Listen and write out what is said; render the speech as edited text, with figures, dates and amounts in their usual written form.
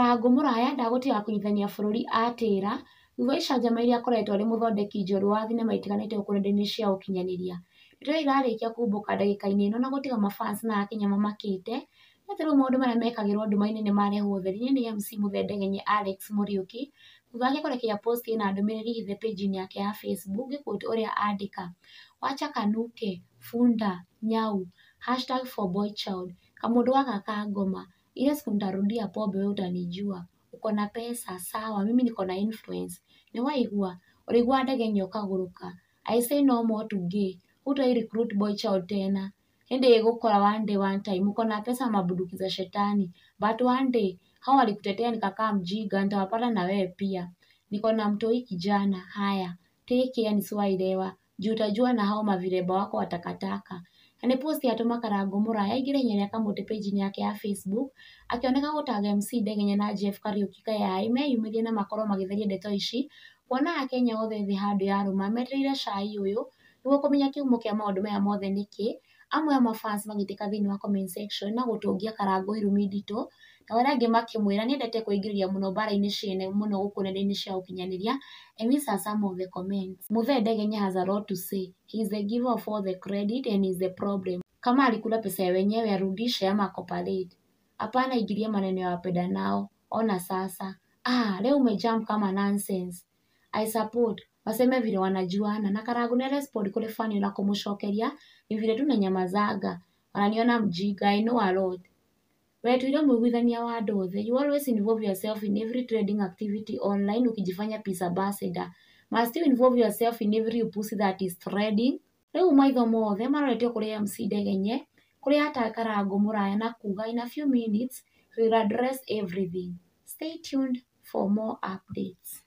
Karangũ Mũraya ndagũtiga kũnyitithania bũrũri atĩra thutha wa icanjama iria akoretwo arĩ mũthondeki njorua wa thenema itiganĩte gũkũ nenda-inĩ cia ũkinyanĩria. Ndeto ĩyo ĩrarĩkia kumbũka ndagĩka-inĩ ĩno na gũtiga mafans na akenya mamakĩte nĩ atĩ rĩu maũndũ marĩa mekagĩrwo nduma-inĩ nĩ marehwo ũtheri-inĩ nĩ MC Mũthee Ndegenye Alex Mũriũki thutha wake kũrekereria post ĩna ndũmĩrĩri hithe page-inĩ yake ya Facebook ngĩquote ũrĩa andĩka: "Wacha kanuke, funda, nyau, #forboychild, kamũndũ gaka ka ngoma, ile siku nitarudia pombe we utanijua, uko na pesa sawa, mimi niko na influence, nĩwaigua ũrĩiguaga Ndegenye ũkagũrũka, I say no more to gay, hutawai recruit boy child tena, hĩndĩ ĩgũkora one day one time, uko na pesa mabunduki za shetani, but one day hao walikutetea nikakaa mjinga, nitawapata na wewe pia, niko na mtoi kijana, haya take care nisiwailewa juu utajua na hao mavireba wako wa takataka." Na nĩ post yatũma Karangũ Mũraya aingĩre hinya rĩa kamũtĩ page-inĩ yake ya Facebook akĩoneka gũtanga MC Ndegenye na Jeff Kariuki Kayai meyumĩrie na makorwo magĩtheria ndeto ici kuona akenya othe thĩ handũ yarũma metereire cai ũyũ nĩguo kũmenya kĩhumo kĩa maũndũ maya mothe nĩkĩ. Amwe a mafans magĩtĩka thĩinĩ wa comment section na gũtũngia Karangũ irumi nditũ nao arĩa angĩ makĩmwĩra nĩendete kwĩingĩria mũno mbara-inĩ ciene mũno gũkũ nenda-inĩ cia ũkinyanĩria. And these are some of the comments. Mũthee Ndegenye has a lot to say. He is the giver of all the credit and is the problem. Kama alikula pesa ya wenyewe arudishe ama cooperate. Hapana ingilia maneno ya wapenda nao. Ona sasa. Ah, leo umejump kama nonsense. I support. Waseme vile wanajuana. Na Karangũ nĩ respond kũrĩ fan na kũmũcokeria ni vile tu nanyamazaga. Wananiona mjinga. I know a lot. Wetuire mũiguithania wa andũ othe. You always involve yourself in every trading activity online ukijifanya peace ambassador. Must you involve yourself in every pussy that is trending? Rĩu maitho mothe maroretio kũrĩ MC Ndegenye kũrĩa ata Karangũ Mũraya na kuga in a few minutes we'll address everything. Stay tuned for more updates.